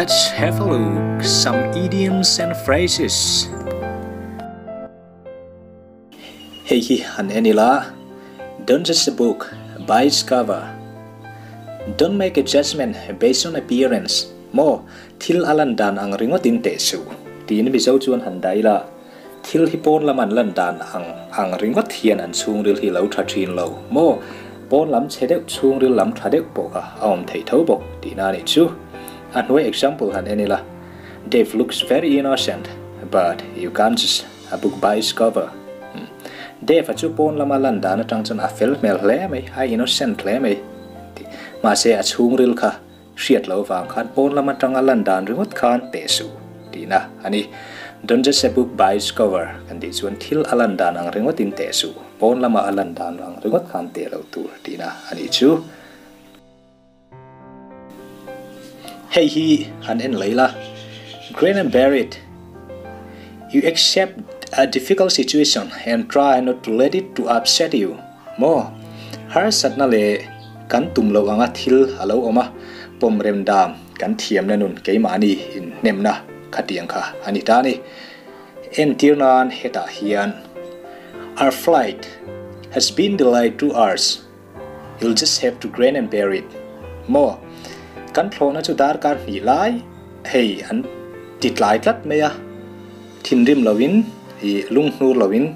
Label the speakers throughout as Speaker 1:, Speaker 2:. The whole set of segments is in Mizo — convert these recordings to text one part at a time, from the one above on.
Speaker 1: Let's have a look some idioms and phrases. Hei hi han en ila, Don't judge a book by its cover. Don't make a judgment based on appearance. Maw, thil a lan dan ang ringawtin teh suh. Tiin Mizo chuan han dah ila, Thil hi pawn lam an lan dan ang ang ringawt hian an chhungril hi lo tha thin lo maw? Pawn lam chhe deuh chhungril lam tha deuh pawh kha a awm theih tho bawk tihna a nih chu. A hnuai example han en ila, Dave looks very innocent but you can't judge a book by its cover. Dave a chu pawn lama lan dan atang chuan a fel hmel hle mai, a innocent hle mai tih. Mahse a chhungril kha Hriat loh vang khan pawn lam atanga lan dan ringawt khan teh suh tihna a ni. Don't judge a book by its cover kan tih chuan thil a lan dan ang ringawtin teh suh, pawn lama a lan dan ang ringawt khan teh loh tur tihna a nih chu. Hei hi han en lei la, Grin and bear it, you accept a difficult situation and try not to let it to upset you. Maw? Harsatna leh kan tum loh anga thil a lo awm a, pawm rem dam kan thiamna nun keimahni inhnemna khatiang kha a ni ta a ni. Entir nan hetah hian Our flight has been delayed 2 hours, you'll just have to grin and bear it. Maw? Kan thlawhna chu darkar hnih lai hei an ti tlai tlat mai a, thinrim loin ih lunghnur loin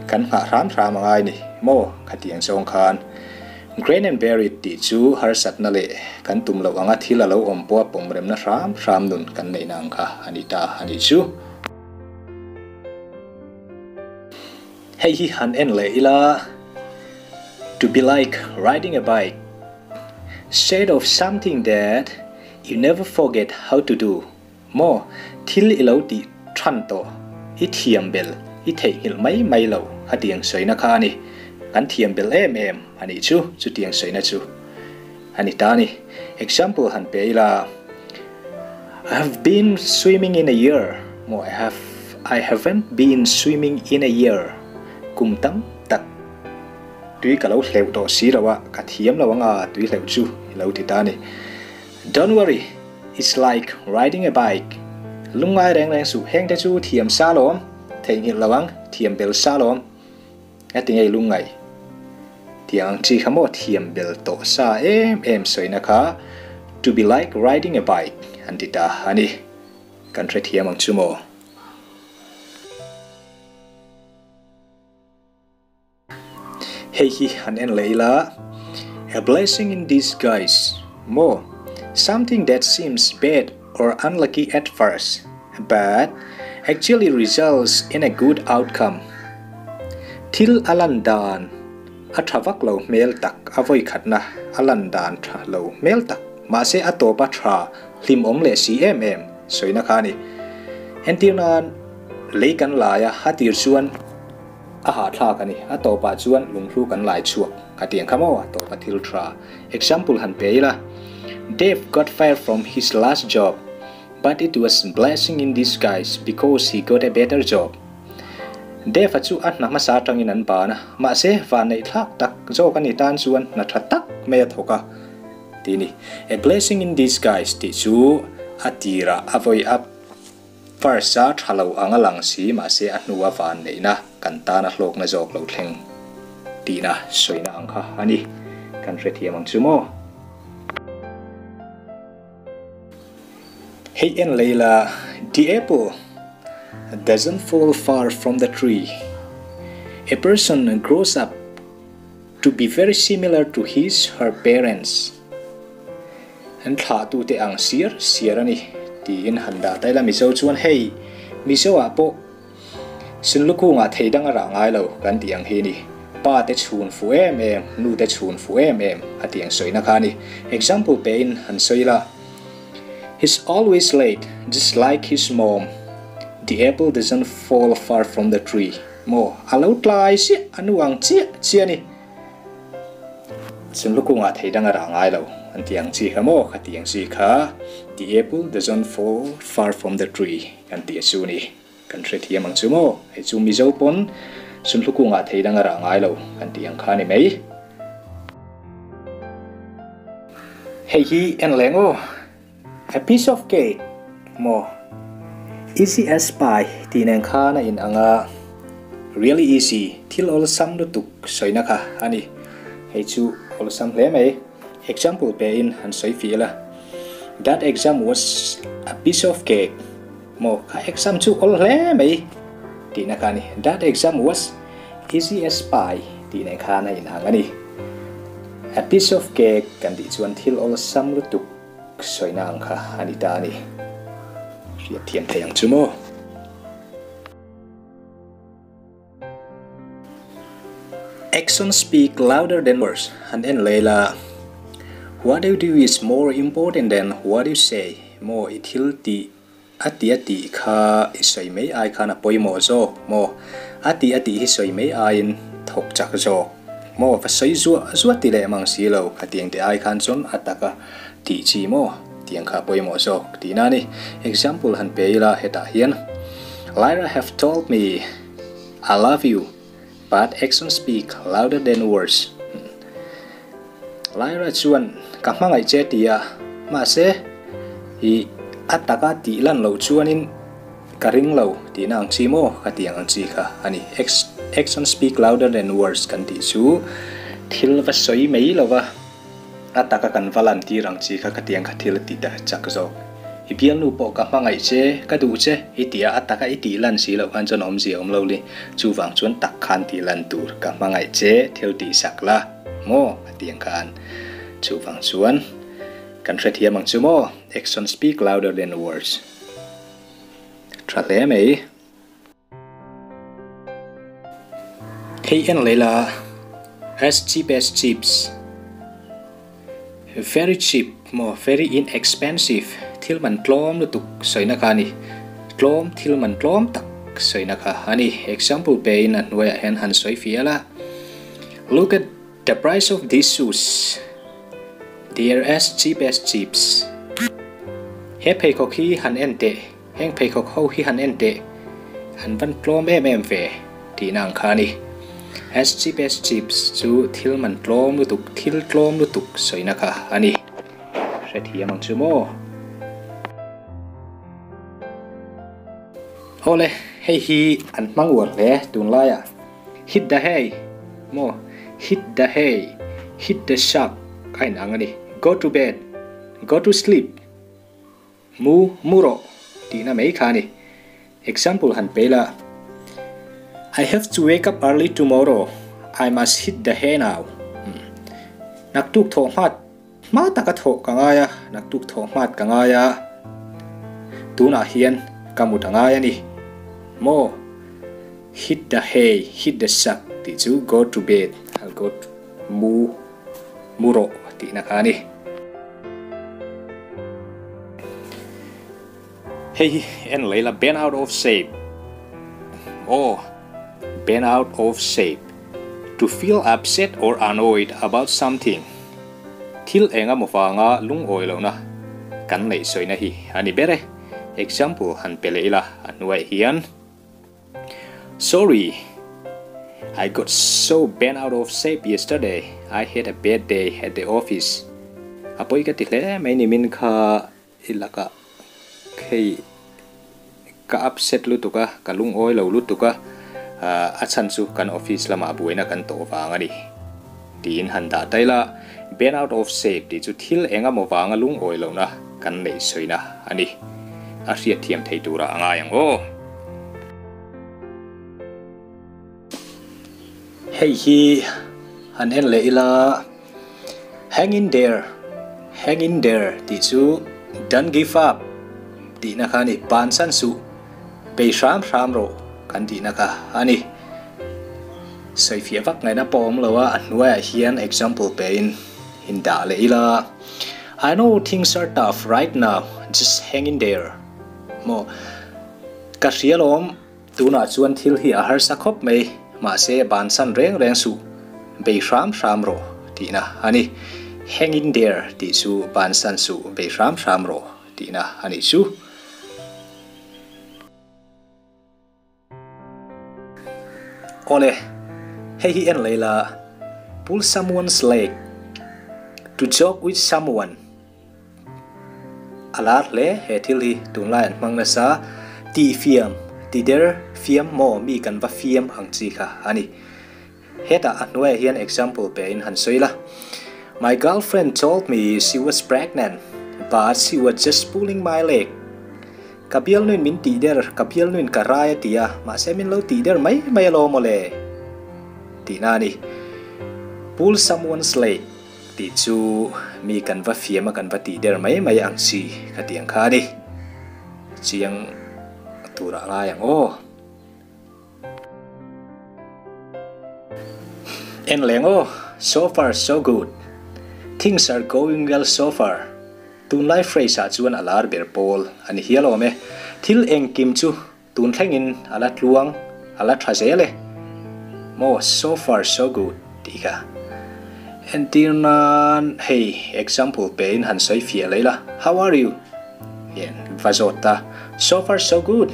Speaker 1: Kan nghah hram hram a ngai ni maw? Khatiang zawng khan Grain and Berry tih chu harsatna leh kan tum loh anga thil a lo awm pawha pawm remna hram hram nun kan neihna ang kha a ni ta a nih chu. Hei hi han en leh ila, To be like riding a bike, said of something that you never forget how to do. Maw, thil i lo tih than tawh, i thiam bel, i theihnghilh mai mai lo a tiang sawina kha a ni. Kan thiam bel em em a nih chu, chutiang sawina chu a ni ta a ni. Example han pe ila, I have been swimming in a year, maw I have I haven't been swimming in a year, kum tam tak tui ka lo hleuh tawh si lo a, ka thiam lo anga tui hleuh chu i lo ti ta a ni. Don't worry, it's like riding a bike. Lungngai reng reng suh, heng te chu thiam sa lawm, theihnghilh lo ang, thiam bel sa lawm. A ti ngei lungngai. Tiang ang chi kha maw thiam bel tawh sa em em sawina kha to be like riding a bike an ti ta a ni. Kan hrethiam ang chu maw? Hei hi han en leh ila, A blessing in disguise, maw? Something that seems bad or unlucky at first, but actually results in a good outcome. Thil a lan dan a tha vak lo hmel tak, a vawi khatna a lan dan tha lo hmel tak, mahse a tawp a tha hlimawm leh si em em sawina kha a ni. Entir nan lei kan lai a, a tir chuan A hahthlak a ni. A tawpah chuan lunghlu kan lai chhuak a tiang kha maw? A tawpa thil tha. Example han pe ila, Dave got fired from his last job, but it was blessing in disguise because he got a better job. Dave-a chu a hna hmasa atangin an ban a, mahse vanneih thlak tak zawk a ni tan chuan hna tha tak mai a thawk a ti ni. A blessing in disguise tih chu a tirah a vawi a. First a tha lo ang a lang si mahse a hnu a van neihna kan tan a hlawkna zawk lo thleng tihna sawina ang kha a ni. Kan hrethiam ang chu maw? Hei en lei la, The apple doesn't fall far from the tree. A person grows up to be very similar to his her parents. An thlahtute ang siar siar a ni tiin han dah ta ila Mizo chuan hei Mizo ah pawh Sunlukungah thei dang a rah ngai lo kan tih ang hi a ni. Pa te chhun fuh em em, nu te chhun fuh em em a tih ang sawina kha a ni. Example pe in han sawi ila, He's always late, just like his mom. The apple doesn't fall far from the tree. Maw, a lo tlai chiah, a nu ang chiah chiah a ni. Chun lukungah thei dang a rah ngai lo, an ti ang chi kha maw? Kha ti ang chi kha, The apple doesn't fall far from the tree kan tih a chu ni. Kan hrethiam ang chu maw? Hei chu Mizo pawn chun lukungah thei dang a rah ngai lo kan tih ang kha a ni mai. Hei hi en leng aw. A piece of cake maw? Easy as pie tih nen khan a in ang a, really easy, thil awlsam lutuk sawina kha a ni. Hei chu awlsam hle mai. Example pe in han sawi fih ila, That exam was a piece of cake maw? Kha exam chu awl hle mai tihna kha a ni. That exam was easy as pie tih nen khan a in ang a ni. A piece of cake kan tih chuan thil awlsam lutuk sawina ang kha a ni ta a ni. Hriat thiam thei ang chu maw? Actions speak louder than words han en leh la, What you do is more important than what you say maw i thil tih A ti a tih kha i sawi mai ai khan a pawimawh zawk maw? A ti a tih hi sawi mai aiin thawk chak zawk maw? Va sawi zuah zuah ti leh mang si lo, khatiang te ai khan chuan a taka tih chi maw? Tiang kha a pawimawh zawk tihna a ni. Example han pe ila hetah hian, Lyra have told me I love you but actions speak louder than words. Lyra chuan ka hmangaih che ti a, mahse i a taka tih lan loh chuanin ka ring lo tihna ang chi maw ka tih ang ang chi kha a ni. Action speak louder than words kan tih chu thil va sawi mai lo va, a taka kan va lan tir ang chi kha ka tih ang kha thil a ti ta chak zawk. I bialnu pawh ka hmangaih che, ka duh che i tih a, a taka i tih lan si loh khan chuan awmzia a awm lo li. Chuvang chuan tak khan tih lan tur ka hmangaih che thil tih sak la. Maw? A ti ang khan. Chuvang chuan kan hrethiam ang chu maw? Actions speak louder than words. Tha hle mai. Hei en leh la, as cheap as chips. Very cheap maw, very inexpensive, thil man tlawm lutuk sawina kha a ni. Tlawm, thil man tlawm tak sawina kha a ni. Example pe in a hnuaiah hian han sawi fial a. Look at the price of these shoes, they are as cheap as chips. He pheikhawk hi han en teh, heng pheikhawk ho hi han en teh, an van tlawm em em ve tihna ang kha a ni. As cheap as chips chu thil man tlawm lutuk, thil tlawm lutuk sawina kha a ni. Hrethiam ang chu maw? Awle, hei hi an hmang uar hle tunlaiah. Hit the hay maw? Hit the hay, hit the sack a inang a ni. Go to bed, go to sleep, mu, mu rawh tihna mai kha a ni. Example han pe ila, I have to wake up early tomorrow, I must hit the hay now. Naktuk thawh hmat Hma taka thawh ka ngai a, naktuk thawh hmat ka ngai a, tunah hian ka mut a ngai a ni. Maw? Hit the hay, hit the sack tih chu go to bed, I'll go to mu, mu rawh tihna kha a ni. Hei hi en lei la, bend out of shape. Aw, bend out of shape. To feel upset or annoyed about something. Thil eng emaw vanga lungawi lohna kan neih sawina hi a ni ber e. Example han pe leh ila a hnuaiah hian. Sorry, I got so bent out of shape yesterday. I had a bad day at the office. A pawi ka ti hle mai nimin kha. I lakah hei ka upset lutuk a, ka lungawi lo lutuk a, a chhan chu kan office lamah buaina kan tawh vang a ni tiin han dah ta ila, bend out of shape tih chu thil eng emaw vanga lungawi lohna kan neih sawina a ni. A hriatthiam thei turah a ngai ang aw. Hei hi han en leh ila, Hang in there, hang in there tih chu don't give up tihna kha a ni, bansan suh, bei hram hram rawh kan tihna kha a ni. Sawifiah vak ngaihna pawh awm lo a, a hnuaiah hian example pein in dah leh ila, I know things are tough right now, just hang in there maw ka hria lawm. Tunah chuan thil hi a harsa khawp mai, mahse bansan reng reng suh, bei hram hram rawh tihna a ni. Hang in there tih chu bansan suh, bei hram hram rawh tihna a nih chu. Awle, hei hi en lei la, pull someone's leg, to joke with someone. a lar hle he thil hi tunlai an hmang nasa. Tih fiam, ti der fiam maw mi kan va fiam ang chi kha a ni. Hetah a hnuaiah hian example pe in han sawi la, My girlfriend told me she was pregnant, but she was just pulling my leg. Ka bialnuin min tih der, ka bialnuin ka rai a ti a, mahse min lo tih der mai mai alawm aw le tihna a ni. Pull someone's leg tih chu mi kan va fiam a kan va tih der mai mai ang chi ka ti ang kha a ni. Chiang turah ngai ang aw. En leng aw, so far so good. Things are going well so far. Tunlai phrase ah chuan a lar ber pawl a ni hial awm e. Thil engkim chu tun thlengin a la tluang, a la tha zel e. Maw so far so good tih kha. Entir nan hei example pe in han sawi fiah leh la, How are you? Hian va zawt ta, So far so good,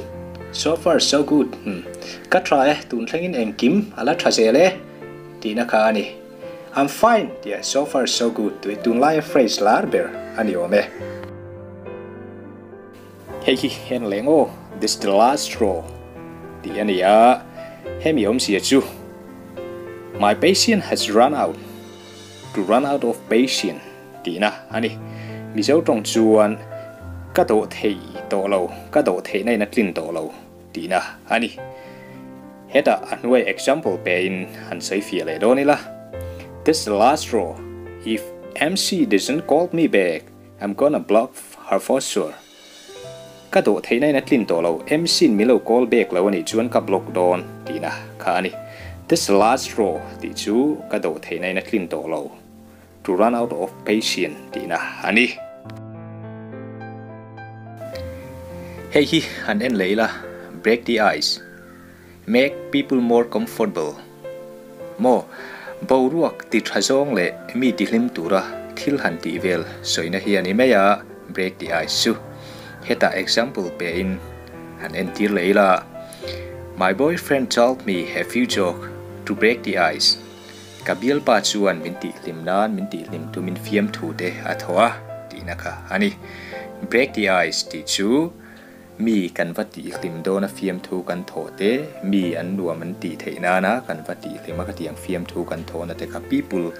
Speaker 1: so far so good, hmm, ka tha e, tun thlengin engkim a la tha zel e, tihna kha a ni. I'm fine tih so far so good tih tunlaia phrase lar ber a ni awm e. Hei hi en leng aw, this the last straw tih a ni a, hemi awmzia chu My patient has run out, to run out of patient. Tihna a ni. Mizo tawng chuan ka dawh thei tawh lo, ka dawh theihna in a tlin tawh lo tihna a ni. Hetah a hnuai example pe in han sawi fiah leh dawn ila, This the last straw, if MC doesn't call me back, I'm gonna block her for sure. Ka dawh theihna in a tlin tawh lo, MC in min lo call back lo a nih chuan ka block dawn tihna kha a ni. This the last straw tih chu ka dawh theihna in a tlin tawh lo. To run out of patience tihna a ni. Hei hi han en leh ila, break the ice, make people more comfortable maw, boruak ti tha zawng leh mi ti hlim tura thil han tih vel sawina hi a ni mai a, break the ice chu. Hetah example pe in han entir leh ila, My boyfriend told me a few joke to break the ice. Ka bialpa chuan min tihhlim nan min tihhlim tumin fiamthu te a thaw a tihna kha a ni. Break the ice tih chu mi kan va tihhlim dawna fiamthu kan thawh te, mi an nuam an tih theih nana kan va tihhlim a ka tih ang fiamthu kan thawhna te kha people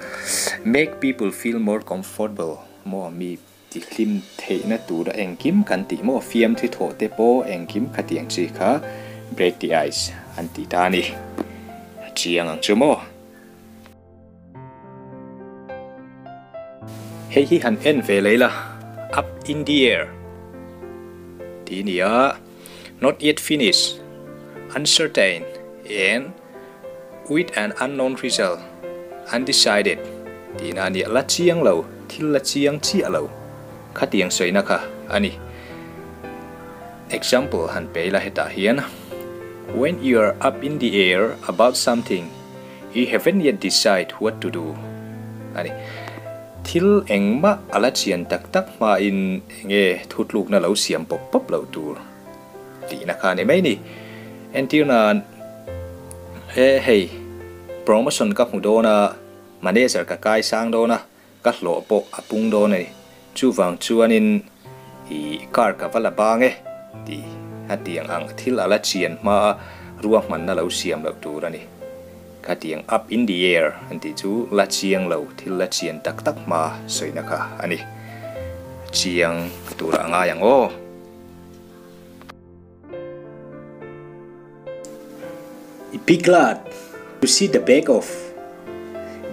Speaker 1: make people feel more comfortable maw mi tihhlim theihna tura engkim kan tih maw fiamthu thawh te pawh engkim khatiang chi kha break the ice an tih ta a ni. A chiang ang chu maw? Hei hi han en ve leh ila, up in the air tih a ni a, not yet finished, uncertain and with an unknown result, undecided tihna a ni a, la chiang lo, thil la chiang chiah lo khatiang sawina kha a ni. Example han pe ila hetah hian, When you are up in the air about something, you haven't yet decide what to do a ni. Thil engmah a la chian tak tak hmain enge thutlukna lo siam pawp pawp loh tur tihna kha a ni mai ni. Entir nan, He hei, promotion ka hmu dawn a, manager ka kai sang dawn a, ka hlawh pawh a pung dawn a ni. Chuvang chuanin i car ka va la bang e ti a tiang ang thil a la chian hma a ruahmanna lo siam loh tur a ni. Khatiang up in the air an tih chu la chiang lo thil la chian tak tak hma sawina kha a ni. Chiang turah a ngai ang aw. Be glad to see the back of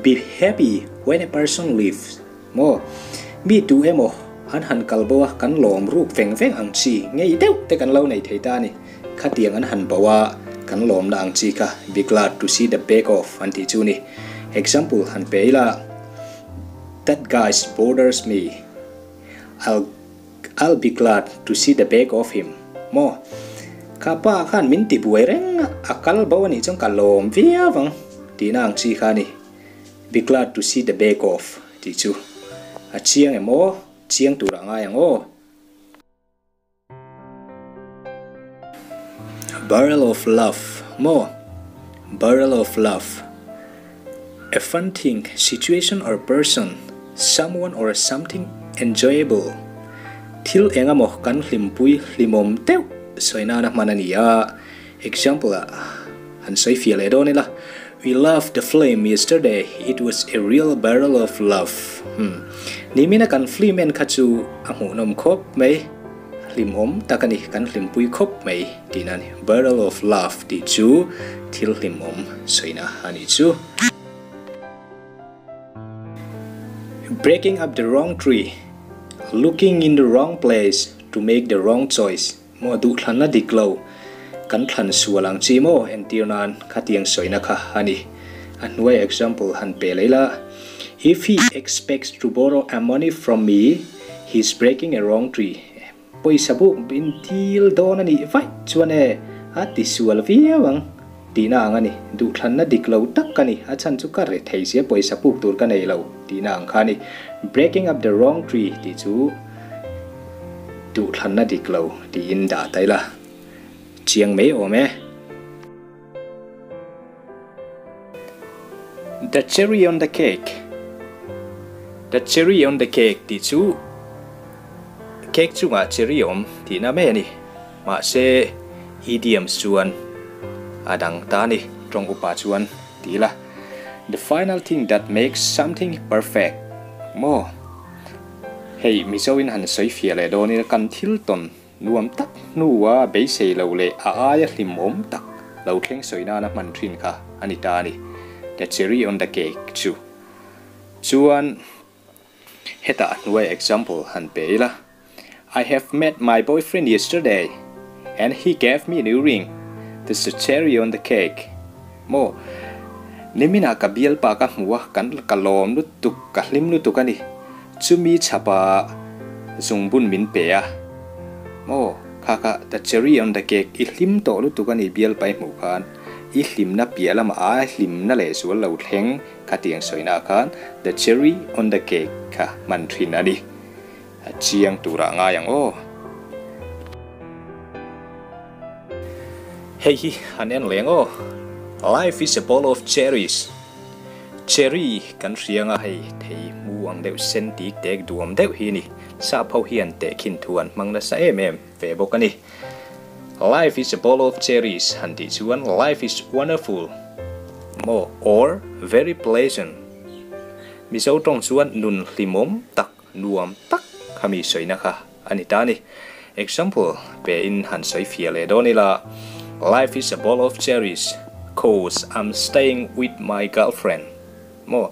Speaker 1: Be happy when a person leaves maw mi tu emaw an han kal bo a kan lawm ruk veng veng ang chi ngei deuh te kan lo nei thei ta a ni. Khatiang an han bo a kan lawmna ang chi kha be glad to see the back of an tih chu ni. Example han pe ila That guy bothers me. I'll I'll be glad to see the back of him maw? Kha pa khan min ti buai reng a, a kal bo anih chuan ka lawm viau ang tihna ang chi kha a ni. Be glad to see the back of tih chu a chiang em aw? Chiang turah ngai ang aw. Barrel of love maw? Barrel of love A fun thing, situation or person, someone or something enjoyable. Thil eng emaw kan hlimpui hlimawm deuh sawi nana hman a ni a. Example ah han sawi fiah leh dawn ila, We loved the film yesterday, it was a real barrel of love. Hmm. Nimina kan film en kha chu a hmuhnawm khawp mai, hlimawm tak a ni, kan hlimpui khawp mai tihna a ni. Barrel of love tih chu thil hlimawm sawina a nih chu. Breaking up the wrong tree, looking in the wrong place to make the wrong choice. Maw duhthlanna dik lo kan thlan sual ang chi maw entir nan khatiang sawina kha a ni. A hnuai example han pe leh ila, If he expects to borrow a money from me, he is breaking a wrong tree. Pawisa buk in dil dawn a nih vaih chuan e a ti sual viau ang tihna ang a ni. Duhthlanna dik lo tak ka ni, a chhan chu ka re thei sia pawisa puk tur ka nei lo tihna ang kha a ni. Breaking up the wrong tree tih chu Duhthlanna dik lo tiin dah ta ila chiang mai awm e. The cherry on the cake The cherry on the cake tih chu cake chungah cherry awm tihna mai a ni. Mahse idioms chuan a dang ta a ni, tawng upa chuan ti ila. The final thing that makes something perfect maw? Hei Mizoin han sawi fiah leh dawn ila kan thil tawn nuam tak hnua beisei lo leh a aia hlimawm tak lo thleng sawi nana hman thin kha a ni ta a ni. The cherry on the cake chu. Chuan hetah a hnuai example han pe ila. I have met my boyfriend yesterday and he gave me a new ring. That's the cherry on the cake. Maw? Niminah ka bialpa ka hmu a, kan ka lawm lutuk, ka hlim lutuk a ni. Chumi chhapa zungbun min pe a. Maw? Kha kha the cherry on the cake, i hlim tawh lutuk a ni bialpa i hmuh khan. I hlimna piah lamah a hlimna leh zual lo thleng khatiang sawina khan the cherry on the cake kha hman thin a ni. A chiang turah ngai ang aw. Hei hi han en leng aw. Life is a bowl of cherries. Cherry kan hria anga hei thei hmu ang deuh sen tik tek duam deuh hi a ni. Sap ho hian tehkhin thu an hmang nasa em em ve bawk a ni. Life is a bowl of cherries han tih chuan life is wonderful maw or very pleasant. Mizo tawng chuan nun hlimawm tak Nuam tak kha mi sawina kha a ni ta a ni. Example pe in han sawi fiah leh dawn ila, Life is a bowl of cherries cause I'm staying with my girlfriend. Maw?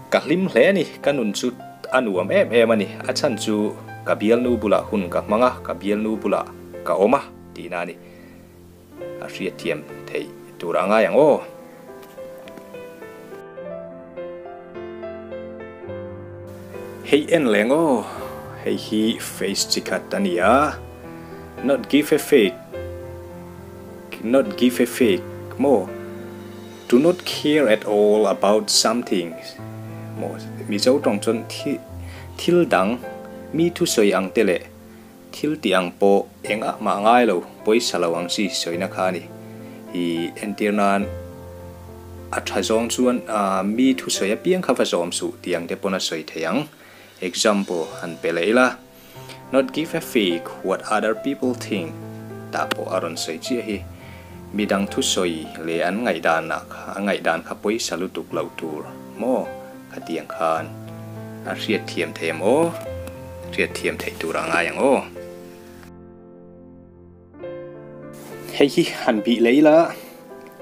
Speaker 1: Ka hlim hle a ni, ka nun chu a nuam em em a ni, a chhan chu ka bialnu bulah hun ka hmang a, ka bialnu bulah ka awm a tihna a ni. A hriatthiam theih tur a ngai ang aw. Hei en leng aw, hei hi face chi khat a ni a, not give a fake, not give a fake maw, to not care at all about something maw, Mizo tawng chuan thil dang mi thusawi ang te leh Thil tih ang pawh engah mah ngai lo, pawisa lo ang chi sawina kha a ni. I entir nan a tha zawng chuan mi thusawi apiang kha va zawm suh tih ang te pawn a sawi thei ang. Example han pe leh ila, Not give a fig what other people think tah pawh a rawn sawi chiah hi. Midang thusawi leh an ngaihdan ah kha an ngaihdan kha pawisa lutuk loh tur maw khatiang khan a hriatthiam thei em aw? Hriatthiam theih tur a ngai ang aw. Hei hi han bih leh ila,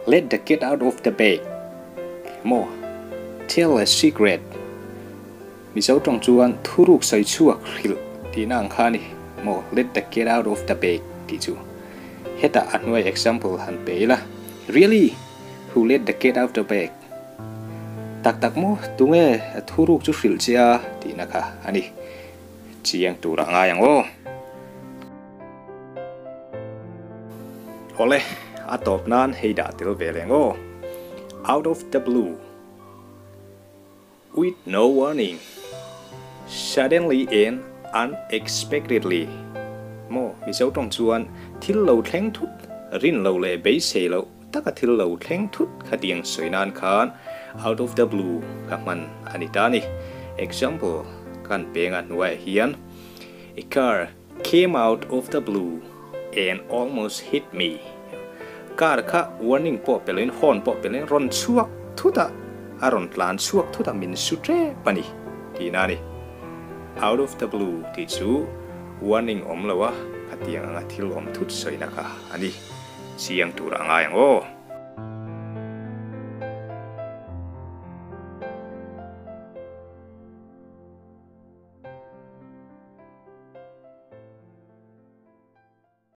Speaker 1: Let the cat out of the bag maw? Tell a secret Mizo tawng chuan thuruk sawi chhuak hrilh tihna ang kha a ni maw? Let the cat out of the bag tih chu hetah a hnuai example han pe ila, Really? Who let the cat out the bag? Tak tak maw? Tunge thuruk chu hrilh che a tihna kha a ni. Chiang turah ngai ang aw. Awle, a tawp nan hei dah tel ve leng aw. Out of the blue. With no warning, suddenly and unexpectedly maw Mizo tawng chuan thil lo thleng thut, rin lo leh beisei loh taka thil lo thleng thut khatiang sawi nan khan out of the blue ka hman a ni ta a ni. Example kan peng a hnuaiah hian. A car came out of the blue and almost hit me. Car kha warning pawh pe loin horn pawh pe loin rawn chhuak thut a, a rawn tlan chhuak thut a min su tep a ni tihna a ni. Out of the blue tih chu warning awm lo a, khatiang anga thil awm thut sawina kha a ni. Chiang tur a ngai ang aw.